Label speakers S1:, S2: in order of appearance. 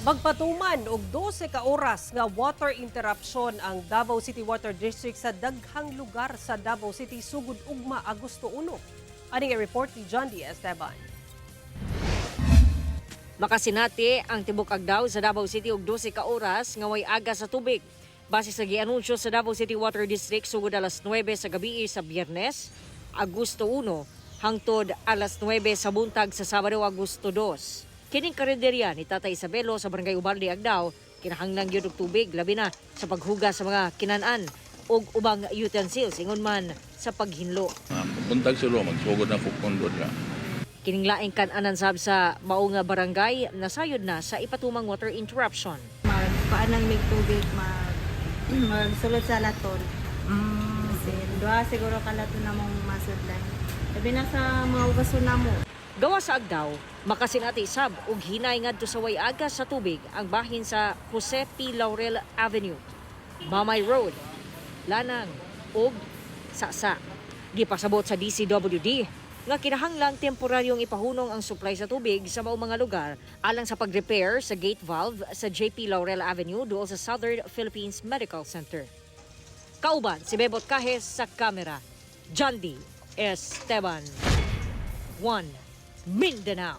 S1: Magpatuman og 12 ka oras nga water interruption ang Davao City Water District sa daghang lugar sa Davao City sugod ugma, Agosto 1. Ani nga report ni John D. Esteban.
S2: Makasinati ang tibok Agdao sa Davao City og 12 ka oras nga way aga sa tubig. Base sa gianunsyo sa Davao City Water District, sugod alas 9 sa gabi sa Biyernes, Agosto 1, hangtod alas 9 sa buntag sa Sabado, Agosto 2. Kining karinderya ni Tatay Isabelo sa Barangay Ubalde, Agdao, kinahanglan gyud og tubig, labi na sa paghugas sa mga kinan-an ug ubang utensils, ingon man sa paghinlo.
S3: Buntag sila, magsugod na kukundod na.
S2: Kining laing kan-anan sab sa maong barangay nasayod na sa ipatumang water interruption.
S4: Magpaanang mig tubig, magsulod sa laton. Kasi duha siguro ka laton na mong masudlan. Labi na sa mga ugason na mo.
S2: Gawa sa Agdao, makasinati sab og hinay ngadto sa way aga sa tubig ang bahin sa Jose P. Laurel Avenue, Mamay Road, Lanang ug Sasa. Gipasabot sa DCWD nga kinahanglang temporaryong ipahunong ang supply sa tubig sa maong mga lugar alang sa pag-repair sa gate valve sa JP Laurel Avenue duol sa Southern Philippines Medical Center. Kauban si Bebot Cajes sa kamera. John D. Esteban. 1 Mindanao.